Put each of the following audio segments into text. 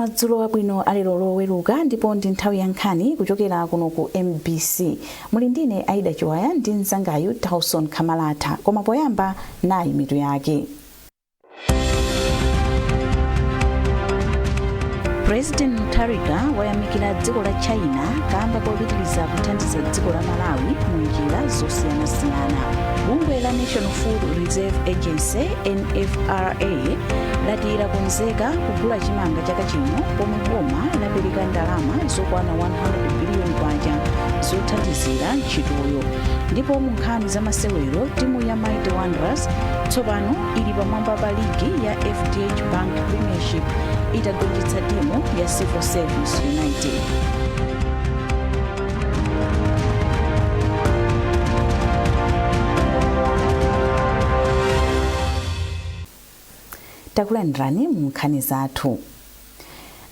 Madzulo abwino alero Loweruka, ndipo ndi nthawi ya nkhani kuchokera kuno ku MBC. Muli ndine Aida Chiwaya ndi mzangayu Tauson Kamalatha. Koma poyamba, nayi mitu yake. President Mutharika wayamikira dziko la China kamba kopitiriza kuthandiza dziko la Malawi mu njira zosiyanasiyana. Bungwe la National Food Reserve Agency, NFRA, lati lakonzeka kugula chimanga chaka chino pomwe boma lapereka ndalama zokwana 100 biliyoni kwacha zothandizira ntchitoyo. Ndipo mu nkhani za masewero, timu ya Mighty Wanderers tsopano ili pamwamba pa ligi ya FDH Bank Premiership itagonjetsa timu ya Civil Service United. Takulandirani mu nkhani zathu.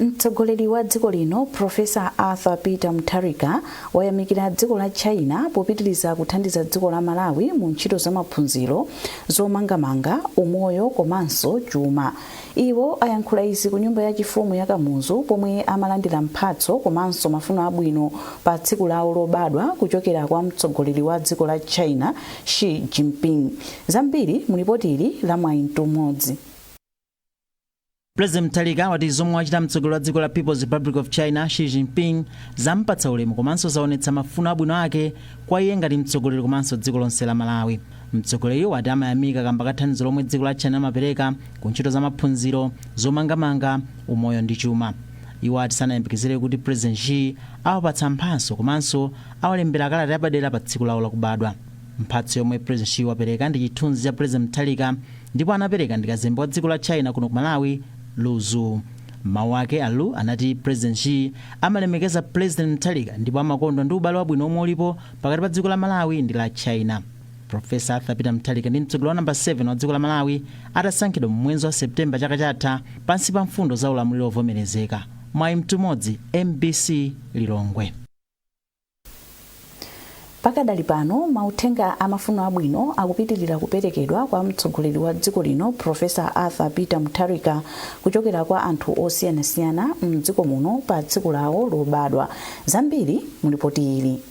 Mtsogoleri wa dziko lino, Professor Arthur Peter Mutharika, wayamikira dziko la China popitiriza kuthandiza dziko la Malawi mu ntchito za maphunziro, zomangamanga, umoyo komanso chuma. Iwo ayankhula izi ku nyumba yachifumu ya Kamuzu pomwe amalandira mphatso komanso mafuno abwino pa tsiku lawo lobadwa kuchokera kwa mtsogoleri wa dziko la China, Xi Jinping. Zambiri mu lipoti ili la Mwayi Mtumodzi. President Mutharika wati zomwe wachita mtsogoleri wa dziko la People's Republic of China, Xi Jinping, zampatsa ulemu komanso zaonetsa mafuno abwino ake kwa iye ngati mtsogoleri komanso dziko lonse la Malawi. Mtsogoleriyo wati amayamika kamba ka thandizo lomwe dziko la China limapereka ku ntchito za maphunziro, zomangamanga, umoyo ndi chuma. Iwo ati sanayembekezere kuti President Xi awapatsa mphatso komanso awalembera kalata yapadera pa tsiku lawo lakubadwa. Mphatso yomwe President Xi wapereka ndi chithunzi cha President Mutharika ndipo anapereka ndi kazembe wa dziko la China kuno ku Malawi, Lu Zhu. M'mawu ake, a Lu anati President Xi amalemekeza President Mutharika ndipo amakondwa ndi ubale wabwino omwe ulipo pakati pa dziko la Malawi ndi la China. Professor Arthur Peter Mutharika ndi mtsogoleri wa namba 7 wa dziko la Malawi atasankhidwa mu mwezi wa September chaka chatha pansi pa mfundo za ulamuliro wovomerezeka. Mwayi Mtumodzi, MBC, Lilongwe. Pakadali pano, mauthenga amafuno abwino akupitilira kuperekedwa kwa mtsogoleri wa dziko lino, Professor Arthur Peter Mutharika, kuchokera kwa anthu osiyanasiyana mdziko muno pa tsiku lawo lobadwa. Zambiri mu lipoti ili.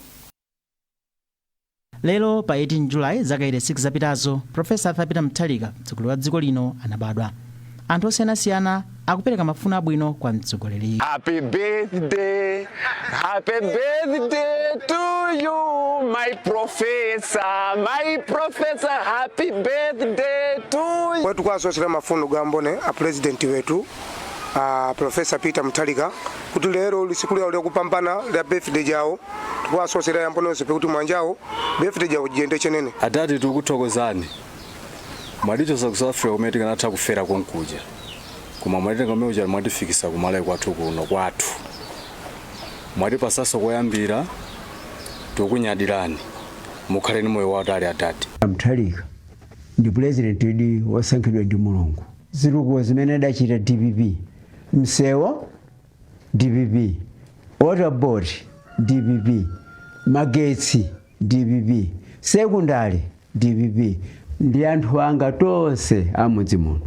Lero pa 18 July, zaka 86 zapitazo, Professor Arthur Peter Mutharika, mtsogoleri wa dziko lino, anabadwa. Anthu osiyanasiyana akupereka mafuno abwino kwa mtsogoleriyu. Happy birthday, happy birthday to you, my professor, my professor, happy birthday to you. Kwetu kwasosera mafuno gambone a president wetu a Professor Peter Mutharika kuti lero lisiku lyawo lyakupambana lya birthday jawo, tikwasosera yambone yonse kuti mwanjawo birthday jawo jiyende chenene. Adati tikuthokozani, mwatichosa ku South Africa kumene tikanatha kufera konkuja, koma mwatitenga kumene kuja, mwatifikisa ku Malawi kwathu kuno kwathu, mwatipasanso koyambira. Tikukunyadirani, mukhale ni moyo wautali, adati. Mutharika ndi president idi wosankhidwa ndi Mulungu. Zitukuko zimene adachita, DPP. Msewo, DPP. Water Board, DPP. Magetsi, DPP. Sekondari, DPP. Ndi anthu anga tonse amudzi muno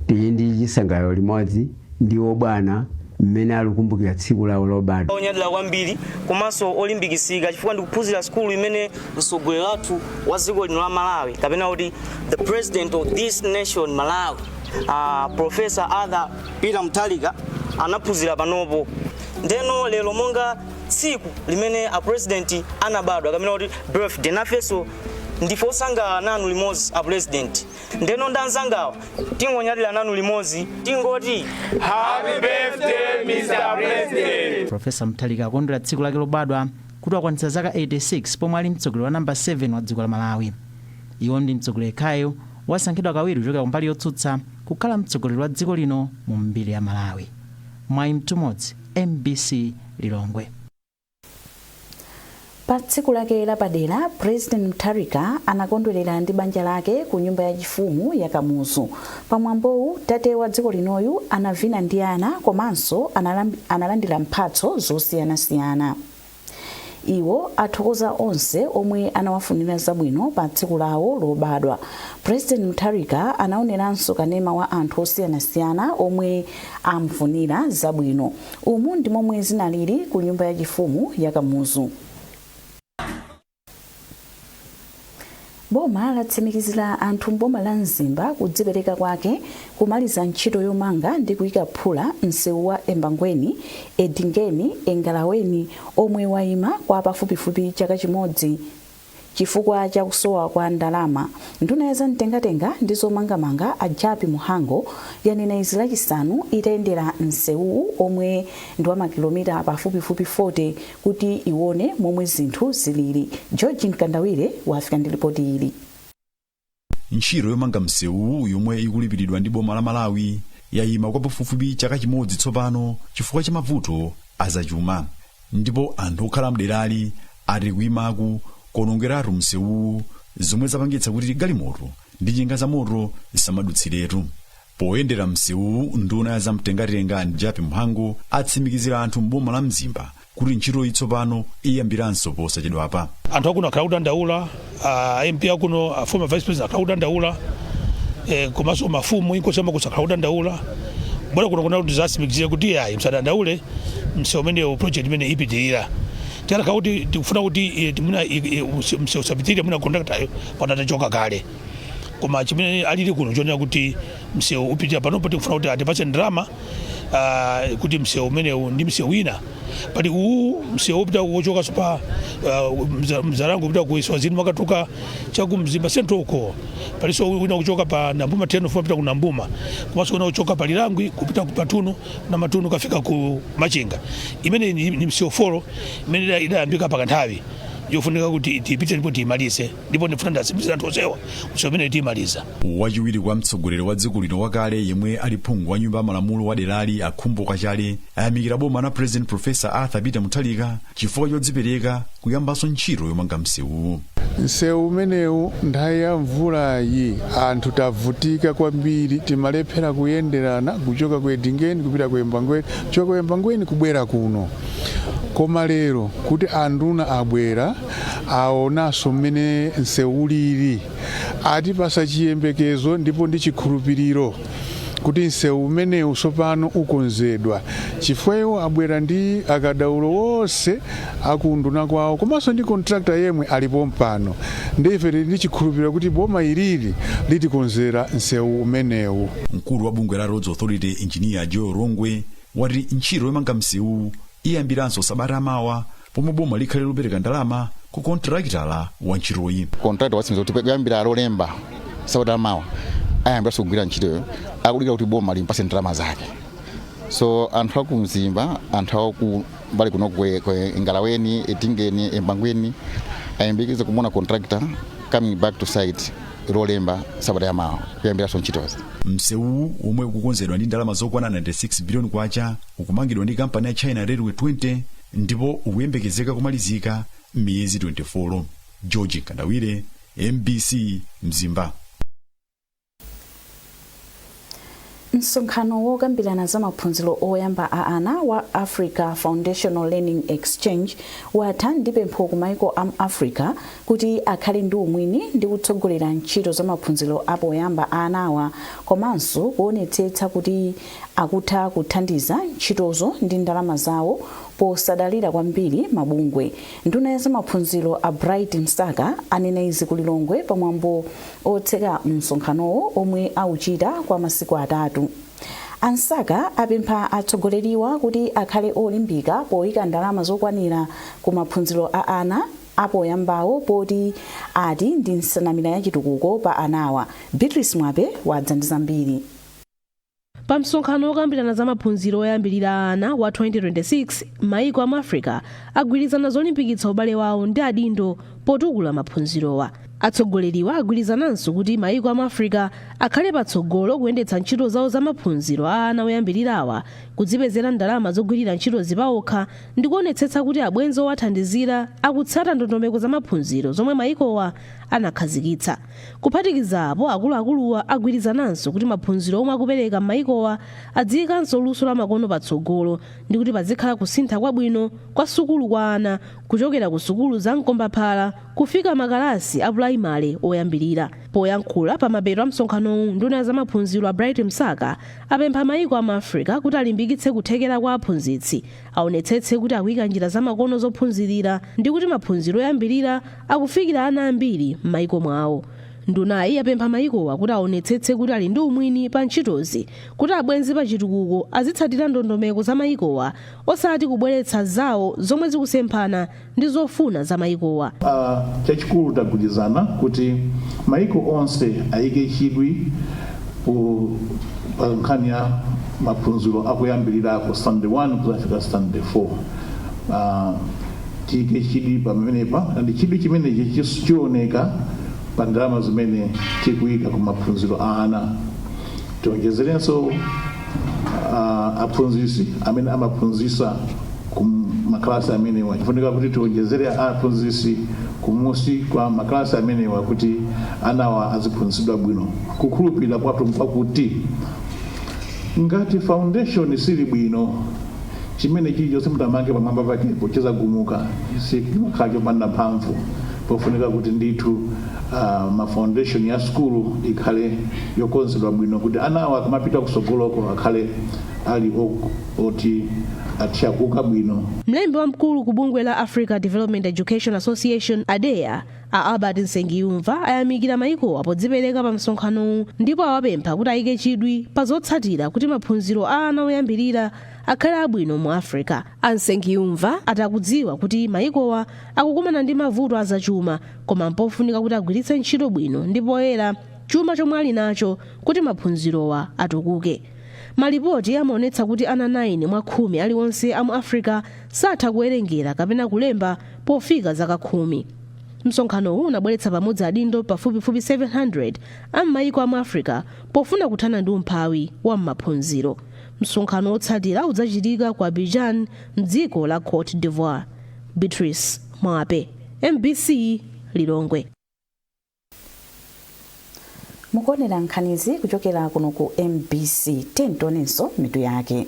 tili ndi chisangalalo limodzi ndi obwana mmene alikumbukira tsiku lawo lobadwa. Onyadira kwambiri komanso olimbikitsika chifukwa ndikuphunzira sukulu imene mtsogoleri wathu wa dziko lino la Malawi, kapena kuti the president of this nation, Malawi, Professor Arthur Peter Mutharika, anaphunzira panopo. Ndeno lero monga tsiku limene a president anabadwa, kapena kuti birthday, nafenso ndife osangalala nanu limodzi, a president. Ndeno ndi anzangawa tingonyadira nanu limodzi, tingoti Happy birthday, Mr. President. Professor Mutharika akondwera tsiku lake lobadwa kuti wakwanitsa zaka 86 pomwe ali mtsogoleri wa namba 7 wa dziko la Malawi. Iwo ndi mtsogoleri yekhayo wasankhidwa kawiri kuchokera kumbali yotsutsa kukhala mtsogoleri wa dziko lino mu mbiri ya Malawi. Mwayi Mtumodzi, MBC, Lilongwe. Pa tsiku lake lapadera, President Mutharika anakondwerera ndi banja lake ku nyumba yachifumu ya Kamuzu. Pamwambowu, tate wa dziko linoyu anavina ndi ana komanso analandira mphatso zosiyanasiyana. Iwo athokoza onse omwe anawafunira zabwino pa tsiku lawo lobadwa. President Mutharika anaoneranso kanema wa anthu osiyanasiyana omwe amufunira zabwino. Umu ndi momwe zinalili ku nyumba yachifumu ya Kamuzu. Boma latsimikizira anthu mboma la Mzimba kudzipereka kwake kumaliza ntchito yomanga ndi kuyika phula msewu wa Embangweni, Edingeni, Engalaweni omwe wayima kwa pafupifupi chaka chimodzi chifukwa cha kusowa kwa ndalama. Nduna ya zamtengatenga ndi zomangamanga a Jappie Mhango yanena izi Lachisanu itayendera msewuwu omwe ndi wa makilomita pafupifupi 40 kuti iwone momwe zinthu zilili. George Mkandawire wafika ndi ripoti ili. Ntchito yomanga msewu yomwe ikulipiridwa ndi boma la Malawi yayima kwa pafupifupi chaka chimodzi tsopano chifukwa cha mavuto azachuma, ndipo anthu okhala mderali ati kuyimaku kuonongeratu msewuwu, zomwe zapangitsa kuti galimoto ndi njinga za moto zisamadutsiretu. Poyendera msewuwu, nduna ya zamtengatenga Jappie Mhango atsimikizira anthu mboma la Mzimba kuti ntchitoyi tsopano iyambiranso posachedwapa. Anthu akuno akhala kudandaula, MP akuno, a former vice president akhala kudandaula, komanso mafumu, inkosi amakosi akhala kudandaula. Bora kuno kuna kuti zatsimikizire kuti ayi, msadandaule, msewu umenewu, project imene ipitirira. Tikanakhala kuti tikufuna kuti mwina msewu usapitirire, mwina contractor panatachoka kale, koma chimene alili kuno chonena kuti msewu upitirira. Panopo tikufuna kuti atipatse ndalama kuti msewu umenewu ndi msewu wina pali uwu, msewu upita wochokanso pa Mzalango upita ku Eswazini, makatuka chaku Mzimba Central uko. Palinso wina kuchoka pa Nambuma teno kupita ku Nambuma, komanso wina kuchoka pa Lilangwi kupita ku Patunu na Matunu kafika ku Machinga. Imene ni msewu 4 imene idayambika pakanthawi yofunika kuti tiyipite ndipo tiyimalize, ndipo ndifuna ndatsimikiza anthu onsewa msewu umene tiyimaliza. Wachiwiri kwa mtsogoleri wa dziko lino wakale yemwe ali phungu wa nyumba ya malamulo wa derali, Akhumbo Kachale, ayamikira boma la President Professor Arthur Peter Mutharika chifukwa chodzipereka kuyambanso ntchito yomanga msewuwu. Msewu umenewu nthawi ya mvulayi anthu tavutika kwambiri, timalephera kuyenderana kuchoka ku Edingeni kupita ku Embangweni, kuchoka ku Embangweni kubwera kuno. Koma lero kuti anduna abwera aonanso mmene msewu ulili, atipasa chiyembekezo ndipo ndi chikhulupiriro kuti msewu umenewu tsopano ukonzedwa, chifukwa iwo abwera ndi akadaulo wonse akunduna kwawo komanso ndi contractor yemwe alipo mpano. Ndi ife tili ndi chikhulupiriro kuti boma ilili litikonzera msewu umenewu. Mkulu wa bungwe la Roads Authority, Engineer Joe Rongwe, wati ntchito yomanga msewu iyambiranso sabata mawa pomwe boma likhale lopereka ndalama ku kontrakitala wa ntchitoyi. Contractor watsimikiza kuti kuyambira Lolemba sabata mawa ayambiranso kugwira ntchitoyo, akudikira kuti boma limpase ndalama zake. So anthu aku Mzimba, anthu aku mbali kuno ku Engalaweni, Etingeni, Embangweni ayembekeze kumuona contractor coming back to site Lolemba sabata yamawa kuyambiranso ntchitozi. Msewu omwe ukukonzedwa ndi ndalama zokwana 96 biliyoni kwacha ukumangidwa ndi kampani ya China Railway 20 ndipo ukuyembekezeka kumalizika miyezi 24. George Nkandawire, MBC, Mzimba. Msonkhano wokambirana za maphunziro oyamba a ana wa Africa Foundational Learning Exchange watha ndi pempho ku maiko a Africa kuti akhale ndi umwini ndi kutsogolera ntchito za maphunziro apoyamba a anawa, komanso kuonetsetsa kuti akutha kuthandiza ntchitozo ndi ndalama zawo posadalira kwambiri mabungwe. Nduna ya zamaphunziro a Bright Msaka anena izi ku Lilongwe pamwambo otseka msonkhanowo omwe auchita kwa masiku atatu. A Msaka apempha atsogoleriwa kuti akhale olimbika poyika ndalama zokwanira ku maphunziro a ana apoyambawo, poti ati ndi nsanamira ya chitukuko pa anawa. Beatrice Mwape wadza ndi zambiri. Pa msonkhano wokambirana za maphunziro oyambirira ana wa 2026, maiko amu Africa agwirizana zolimbikitsa ubale wawo ndi adindo potukula maphunzirowa. Atsogoleriwa agwirizananso kuti mayiko amu Africa akhale patsogolo kuyendetsa ntchito zawo za maphunziro a ana oyambirirawa, kudzipezera ndalama zogwirira ntchito zipawokha ndi kuonetsetsa kuti abwenzi owathandizira akutsata ndondomeko za maphunziro zomwe mayikowa anakhazikitsa. Kuphatikiza apo, akuluakuluwa agwirizananso kuti maphunziro omwe akupereka m'mayikowa adziyikanso luso la makono patsogolo ndi kuti pazikhala kusintha kwabwino kwa sukulu kwa ana kuchokera ku sukulu za mkombaphala kufika makalasi a pulaimale oyambirira. Poyankhula pa mapeto a msonkhanowu, nduna ya zamaphunziro a Bright Msaka apempha mayiko amu Africa kuti alimbikitse kuthekera kwa aphunzitsi, aonetsetse kuti akuyika njira zamakono zophunzirira ndi kuti maphunziro oyambirira akufikira ana ambiri m'mayiko mwawo. Ndunayi yapempha mayikowa kuti aonetsetse kuti ali ndi umwini pa ntchitozi, kuti abwenzi pa chitukuko azitsatira ndondomeko za mayikowa, osati kubweretsa zawo zomwe zikusemphana ndi zofuna za mayikowa. Chachikulu tagwirizana kuti maiko onse ayike chidwi pa nkhani ya maphunziro akuyambirirako, standard 1 kuzafika standard 4. Tiyike chidwi pamenepa, ndi chidwi chimenechi chioneka pa ndalama zimene tikuyika ku maphunziro a ana. Tionjezerenso aphunzisi amene amaphunzisa ku makalasi amenewa. Chifunika kuti tionjezere aphunzisi kumusi kwa makalasi amenewa kuti anawa aziphunzitsidwa bwino. Kukhulupirira kwathu nkwakuti ngati foundation sili bwino, chimene chilichonse mutamange pamwamba pakepo chizagumuka, chimakhala chopanda mphamvu. Pofunika kuti ndithu ma foundation ya skulu ikhale yokonzedwa bwino kuti anawa akamapita kusogoloko akhale ali oti athiakuka bwino. Mlembi wamkulu ku bungwe la Africa Development Education Association, ADEA, a Albert Nsengiyumva ayamikira mayikowa podzipereka pa msonkhanowu ndipo awapempha kuti ayike chidwi pa zotsatira kuti maphunziro a ana oyambirira akhale abwino mu Africa. A Nsengiyumva atakudziwa kuti mayikowa akukumana ndi mavuto azachuma, koma mpofunika kuti agwiritse ntchito bwino ndi poyera chuma chomwe ali nacho kuti maphunzirowa atukuke. Malipoti amaonetsa kuti ana 9 mwa 10 aliwonse amu Africa satha kuwerengera kapena kulemba pofika zaka 10. Msonkhanowu unabweretsa pamodzi adindo pafupifupi 700 a m'mayiko amu Africa pofuna kuthana ndi umphawi wa m'maphunziro. Msonkhano wotsatira udzachitika ku Abidjan, mdziko la Cote d'Ivoire. Beatrice Mwape, MBC, Lilongwe. Mukuonera nkhanizi kuchokera kuno ku MBC. Tionenso mitu yake.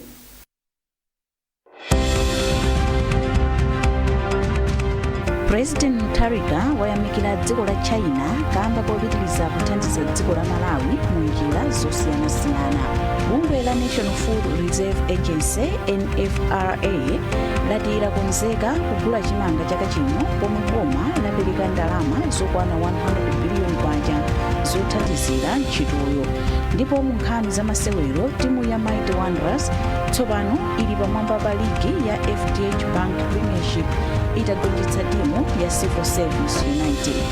President Mutharika wayamikira dziko la China kamba kopitiriza kuthandiza dziko la Malawi mu njira zosiyanasiyana. Bungwe la National Food Reserve Agency, NFRA, lati lakonzeka kugula chimanga chaka chino pomwe boma lapereka ndalama zokwana 100 biliyoni kwacha zothandizira ntchitoyo. Ndipo mu nkhani za masewero, timu ya Mighty Wanderers tsopano ili pamwamba pa ligi ya FDH Bank Premiership itagonjetsa timu ya Civil Service United.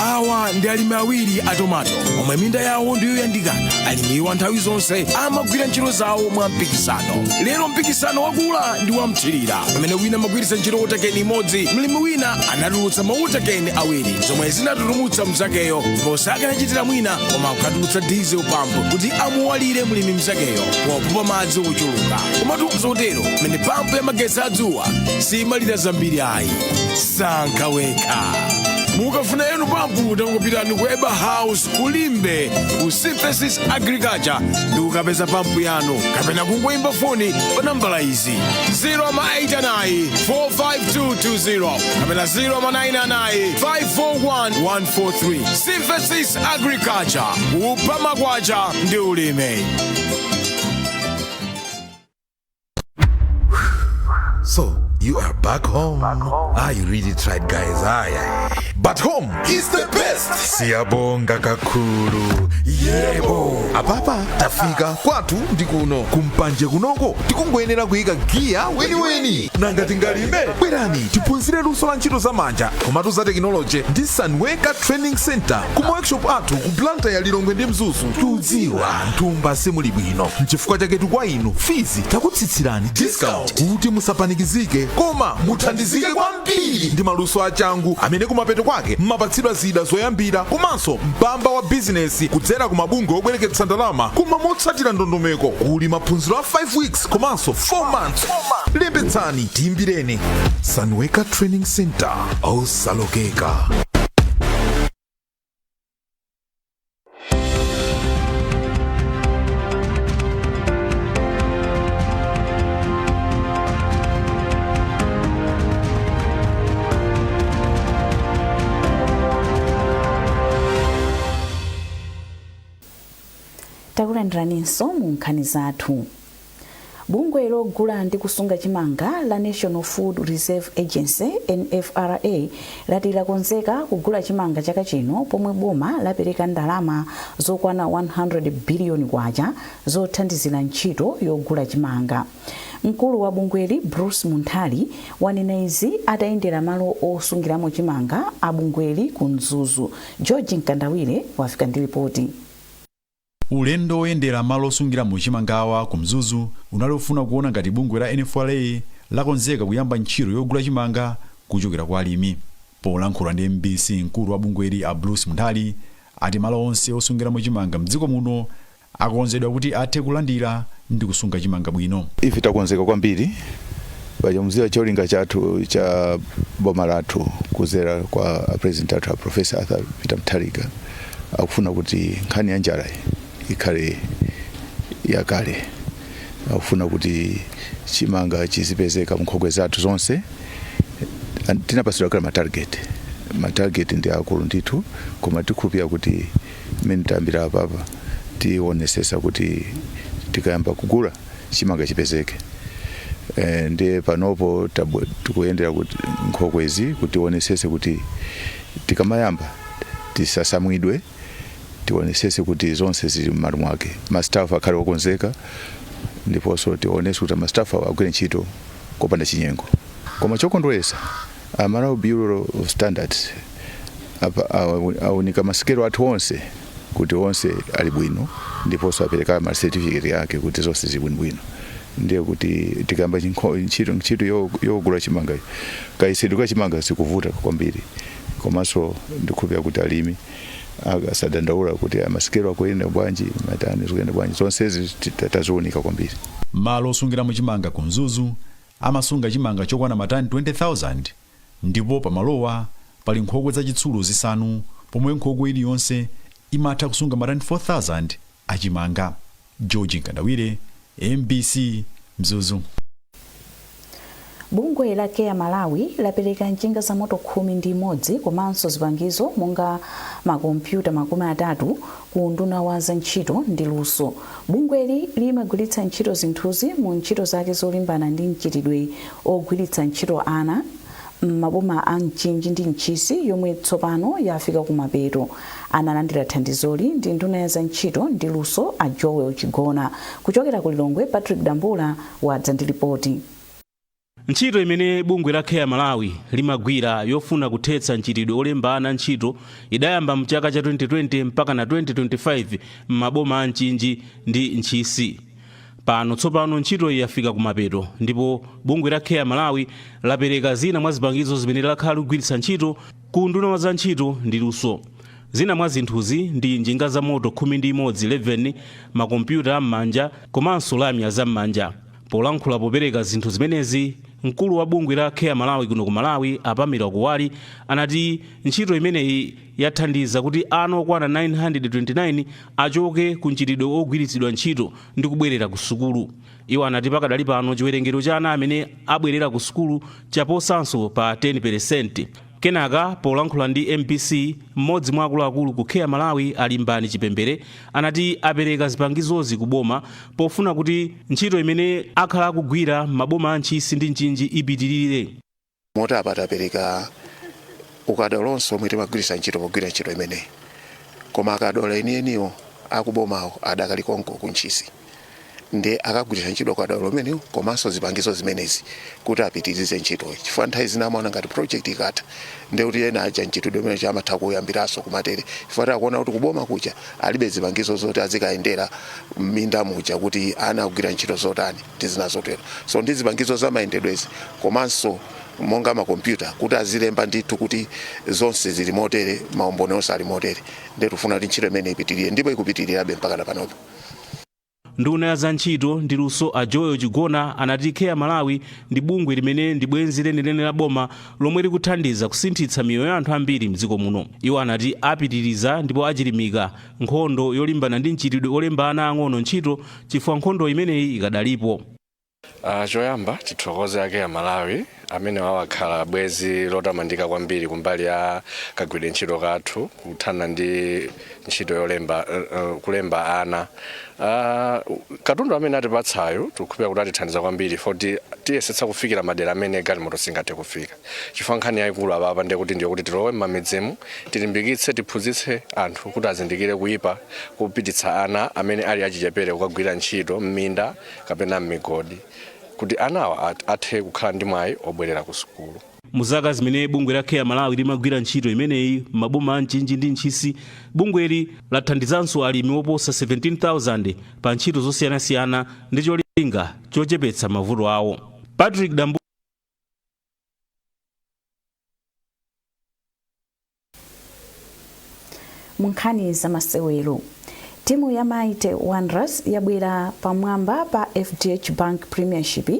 Awa ndi alimi awiri a tomato omwe minda yawo ndiyoyandikana. Alimiwa nthawi zonse amagwira ntchito zawo mwa mpikisano. Lero mpikisano wakula ndi wamthirira. Pamene wina amagwiritsa ntchito water can imodzi, mlimi wina anatulutsa ma water can awiri, zomwe zinatulutsa mzakeyo, ndipo sakanachitira mwina koma kukatulutsa diesel pump kuti amuwalire mlimi mzakeyo popopa madzi ochuluka. Komatu zotero pamene pampu ya magetsi adzuwa simalira zambiri ayi. Sankha wekha. Mukafuna yanu pampu, tangopitani ku Eba House kulimbe ku Synthesis Agriculture ndi kukapeza pampu yanu, kapena kungoimba foni pa nambala izi: 089 45220 kapena 099 541 143. Synthesis Agriculture, kupha makwacha ndi ulimi. So, You are back home. Ah, you really tried, guys. Ah, yeah. But home is the best. Siyabonga kakhulu. Yebo. Apapa tafika kwathu ndi kuno kumpanje kunoko tikungoyenera kuyika giya weniweni nanga tingalime. Bwerani tiphunzire luso la ntchito zamanja komatu za tekinoloji ndi Sunweka Training Center ku workshop athu ku Blantyre ya Lilongwe ndi Mzuzu. Tudziwa mthumba simuli bwino, nchifukwa chaketu kwa inu fees takutsitsirani discount kuti musapanikizike koma muthandizike kwambiri ndi maluso achangu amene kumapeto kwake mmapatsidwa zida zoyambira komanso mpamba wa bizinesi kudzera ku mabungwe obwereketsa ndalama koma motsatira ndondomeko. Kuli maphunziro a 5 weeks komanso 4 months. Lembetsani, tiyimbireni. Sunweka Training Center, osalokeka. Takulandiraninso mu nkhani zathu. Bungwe logula ndi kusunga chimanga la National Food Reserve Agency, NFRA, lati lakonzeka kugula chimanga chaka chino pomwe boma lapereka ndalama zokwana 100 biliyoni kwacha zothandizira ntchito yogula chimanga. Mkulu wa bungweli, Bruce Munthali, wanena izi atayendera malo osungiramo chimanga a bungweli ku Mzuzu. George Mkandawire wafika ndi ripoti. Ulendo woyendera malo osungiramo chimangawa ku Mzuzu unali ofuna kuona ngati bungwe la NFRA lakonzeka kuyamba ntchito yogula chimanga kuchokera kwa alimi. Polankhula ndi MBC, mkulu wa bungweli a Bruce Munthali ati malo onse osungiramo chimanga mdziko muno akonzedwa kuti athe kulandira ndi kusunga chimanga bwino. Ife takonzeka kwambiri. Paja muziwa cholinga chathu cha boma lathu kuzera kwa president athu a Professor Arthur Peter Mutharika, akufuna kuti nkhani ya njala ikhale yakale. Akufuna kuti chimanga chizipezeka mnkhokwe zathu zonse. Tinapasidwa kale matarget. Matarget ndi akulu ndithu, koma tikhulupirira kuti mmene tayambira apapa tionesesa kuti tikayamba kugula chimanga chipezeke. Ndiye panopo tikuyendera kuti nkhokwezi kuti tionesese kuti tikamayamba tisasamwidwe, tionesese kuti zonse zili m'malo mwake, mastaff akhale okonzeka, ndiponso tionese kuti mastaff agwire ntchito kopanda chinyengo. Koma chokondweretsa, a Malawi Bureau of Standards awunika masikelo athu onse kuti onse ali bwino, ndiponso apereka ma certificate yake kuti zonse zili bwinobwino. Ndiye kuti tikayamba ntchito yogula chimanga, kayisidwe ka chimanga sikuvuta kwambiri. Komanso ndikhulupirira kuti alimi asadandaula kuti masikelo akuyenda bwanji, matani zikuyenda bwanji, zonsezi taziunika kwambiri. Malo osungiramo chimanga ku Mzuzu amasunga chimanga chokwana matani 20,000, ndipo pamalowa pali nkhokwe zachitsulo zisanu pomwe nkhokwe iliyonse imatha kusunga matani 4,000 achimanga. George Nkandawire, MBC, Mzuzu. Bungwe la Care Malawi lapereka njinga za moto 11 komanso zipangizo monga makompyuta 30 ku unduna wa za ntchito ndi luso. Bungweli limagwiritsa ntchito zinthuzi mu ntchito zake zolimbana ndi mchitidwe ogwiritsa ntchito ana m'maboma a Mchinji ndi Ntchisi, yomwe tsopano yafika kumapeto. Analandira thandizoli ndi nduna ya za ntchito ndi luso a Joel Chigona. Kuchokera ku Lilongwe, Patrick Dambula wadza ndi ripoti. Ntchito imene bungwe la Care Malawi limagwira yofuna kuthetsa mchitidwe olemba ana ntchito idayamba mchaka cha 2020 mpaka na 2025 m'maboma a Mchinji ndi Ntchisi. Pano tsopano ntchito iyi yafika kumapeto, ndipo bungwe la Care Malawi lapereka zina mwa zipangizo zimene lakhala likugwiritsa ntchito ku unduna wa za ntchito ndi luso. Zina mwa zinthuzi ndi njinga za moto 11, 11, makompyuta am'manja komanso lamya zam'manja. Polankhula popereka zinthu zimenezi, mkulu wa bungwe la Care Malawi kuno ku Malawi a Pamela Kuwali anati ntchito imeneyi yathandiza kuti ana okwana 929 achoke ku mchitidwe ogwiritsidwa ntchito ndi kubwerera ku sukulu. Iwo anati pakadali pano chiwerengero cha ana amene abwerera ku sukulu chaposanso pa 10%. Kenaka polankhula ndi MBC, mmodzi mwa akuluakulu ku Care Malawi, Alimbani Chipembere, anati apereka zipangizozi ku boma pofuna kuti ntchito imene akhala akugwira m'maboma a Ntchisi ndi Mchinji ipitirire. Moti apa tapereka ukadaulo onse omwe timagwiritsa ntchito pogwira ntchito imeneyi, koma akadaulo enieniwo akubomawo adakali konko ku Ntchisi, ndi akagwiritsa ntchito ukadaulo umenewu komanso zipangizo zimenezi kuti apitirize ntchitoyi, chifukwa nthawi zina amaona ngati project ikatha ndi kuti ena aja mchitidwe umene amatha kuyambiranso kumatere, chifukwa akuona kuti kuboma kuja alibe zipangizo zoti azikayendera m'minda muja kuti ana akugwira ntchito zotani ndi zina zotero. So ndi zipangizo za mayendedwezi komanso monga makompyuta kuti azilemba ndithu kuti zonse zili motere, maumboni onse ali motere, ndiye tikufuna kuti ntchito imene ipitirire, ndipo ikupitirirabe mpaka panopo. Nduna ya za ntchito ndi luso, a Joel Chigona, anati Care Malawi ndi bungwe limene ndi bwenzi lenileni la boma lomwe likuthandiza kusinthitsa miyoyo ya anthu ambiri mdziko muno. Iwo anati apitiriza ndipo achilimika nkhondo yolimbana ndi mchitidwe olemba ana ang'ono ntchito, chifukwa nkhondo imeneyi ikadalipo. Choyamba tithokoze a Care Malawi amene wawakhala bwenzi lotamandika kwambiri kumbali ya kagwiridwe ntchito kathu kuthana ndi ntchito yolemba kulemba ana. Katundu amene atipatsayo tikukhulupirira kuti atithandiza kwambiri poti tiyesetsa kufikira madera amene galimoto singathe kufika, chifukwa nkhani yayikulu apapa ndiye kuti ndiyo kuti tilowe m'mamidzimu, tilimbikitse, tiphunzitse anthu kuti azindikire kuyipa kupititsa ana amene ali achichepere kukagwira ntchito m'minda kapena m'migodi, kuti anawa athe kukhala ndi mwayi obwerera ku sukulu. Mu zaka zimene bungwe la Care Malawi limagwira ntchito imeneyi m'maboma a Mchinji ndi Ntchisi, bungweli lathandizanso alimi oposa 17,000 pa ntchito zosiyanasiyana ndi cholinga chochepetsa mavuto awo. Patrick Dambu. Mu nkhani za masewero, timu ya Mighty Wanderers yabwera pamwamba pa FDH Bank Premiership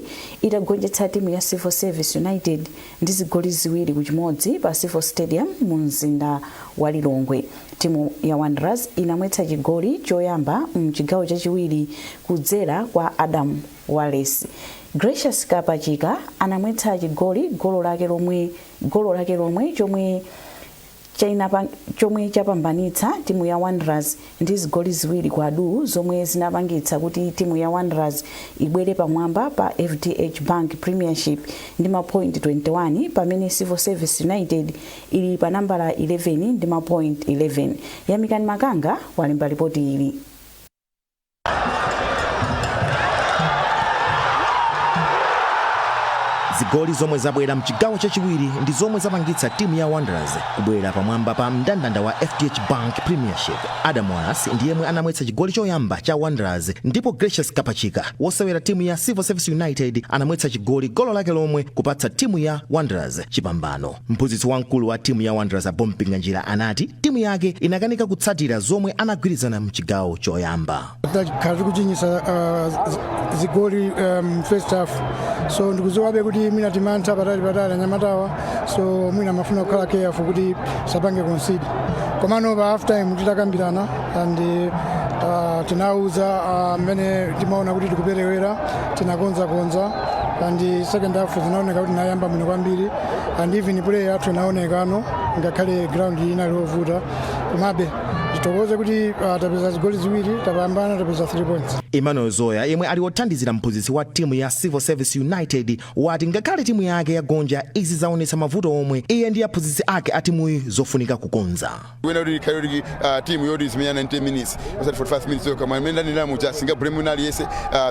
itagonjetsa timu ya Civil Service United ndi zigoli 2-1 pa Civil Stadium mu mzinda wa Lilongwe. Timu ya Wanderers inamwetsa chigoli choyamba mchigawo chachiwiri kudzera kwa Adam Wallace. Gracious Kapachika anamwetsa chigoli golo lake lomwe chomwe chapambanitsa timu ya Wanderers ndi zigoli 2-0, zomwe zinapangitsa kuti timu ya Wanderers ibwere pamwamba pa FDH Bank Premiership ndi mapoint 21, pamene Civil Service United ili pa nambala 11 ndi mapoint 11. Yamikani Makanga walemba ripoti ili. Zigoli zomwe zabwera mchigawo chachiwiri ndi zomwe zapangitsa timu ya Wanderers kubwera pamwamba pa mndandanda wa FDH Bank Premiership. Adam Wallace ndi yemwe anamwetsa chigoli choyamba cha Wanderers, ndipo Gracious Kapachika, wosewera timu ya Civil Service United, anamwetsa chigoli golo lake lomwe kupatsa timu ya Wanderers chipambano. Mphunzitsi wamkulu wa timu ya Wanderers, Bon Mpinganjira, anati timu yake inakanika kutsatira zomwe anagwirizana mchigawo choyamba. Takhala tikuchinyisa zigoli first half, so ndikudziwabe kuti mwina timantha patali patali anyamatawa, so mwina amafuna kukhala careful kuti sapange concede. Komano pa half time titakambirana and tinauza mmene timaona kuti tikuperewera, tinakonzakonza and second half zinaoneka kuti tinayamba bwino kwambiri and even play yathu inaonekano ngakhale ground inali yovuta. Komabe tithokoze kuti tapeza zigoli ziwiri, tapambana, tapeza 3 points. Emmanuel Zoya, yemwe ali wothandizira mphunzitsi wa timu ya Civil Service United, wati ngakhale timu yake yagonja, izi zaonetsa mavuto omwe iye ndi aphunzitsi ake a timuyi zofunika kukonza. Wena kuti ikhale kuti team yoti izimenya 90 minutes osati 45 minutes yokha. Mwamene ndanena muja, singa blame wina aliyense.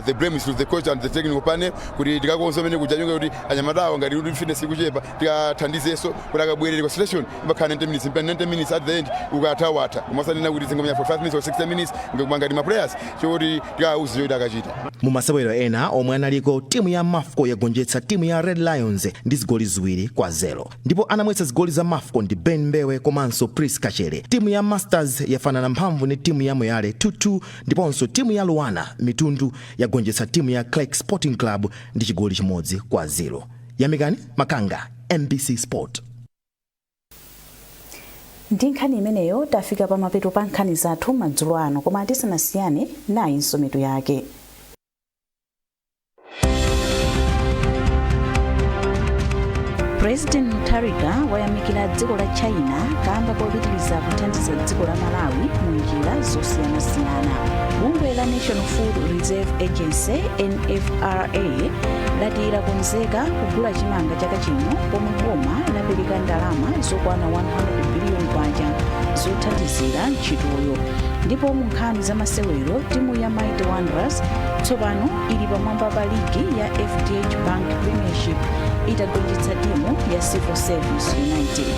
The blame is to the coach and the technical panel kuti tikakonza umene kuja chonga kuti anyamatawo ngati kuti fitness ikuchepa, tikathandizenso kuti akabwerere kwa selection imakhala 90 minutes, mpaka 90 minutes at the end ukatha watha, koma osanena kuti zingomenya 45 minutes or 60 minutes ngati ma players choti tikauze choti akachita. Mu masewero ena omwe analiko, timu ya Mafco yagonjetsa timu ya Red Lions ndi zigoli 2-0, ndipo anamwetsa zigoli za Mafco ndi Ben Mbewe komanso Pris Kachere. Timu ya Masters yafanana mphamvu ndi timu ya Moyale 2-2, ndiponso timu ya Luanar Mitundu yagonjetsa timu ya Clark Sporting Club ndi chigoli 1-0. Yamikani Makanga, MBC Sport. Ndi nkhani imeneyo tafika pamapeto pa nkhani zathu madzulo ano, koma tisanasiyane, nayinso mitu yake. President Mutharika Mutharika wayamikira dziko la China kamba kopitiriza kuthandiza dziko la Malawi mu njira zosiyanasiyana. Bungwe la National Food Reserve Agency, NFRA, lati lakonzeka kugula chimanga chaka chino pomwe boma lapereka ndalama zokwana 100 biliyoni kwacha zothandizira ntchitoyo. Ndipo mu nkhani za masewero, timu ya Mighty Wanderers tsopano ili pamwamba pa ligi ya FDH Bank Premiership itagonjetsa timu ya Civil Service United.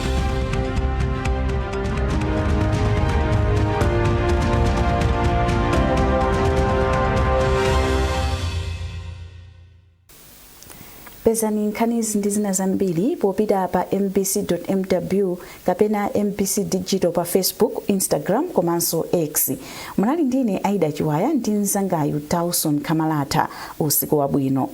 Pezani nkhanizi ndi zina zambiri popita pa mbc.mw kapena MBC Digital pa Facebook, Instagram komanso X. Munali ndine Aida Chiwaya ndi mzangayu Tauson Kamalata. Usiku wabwino.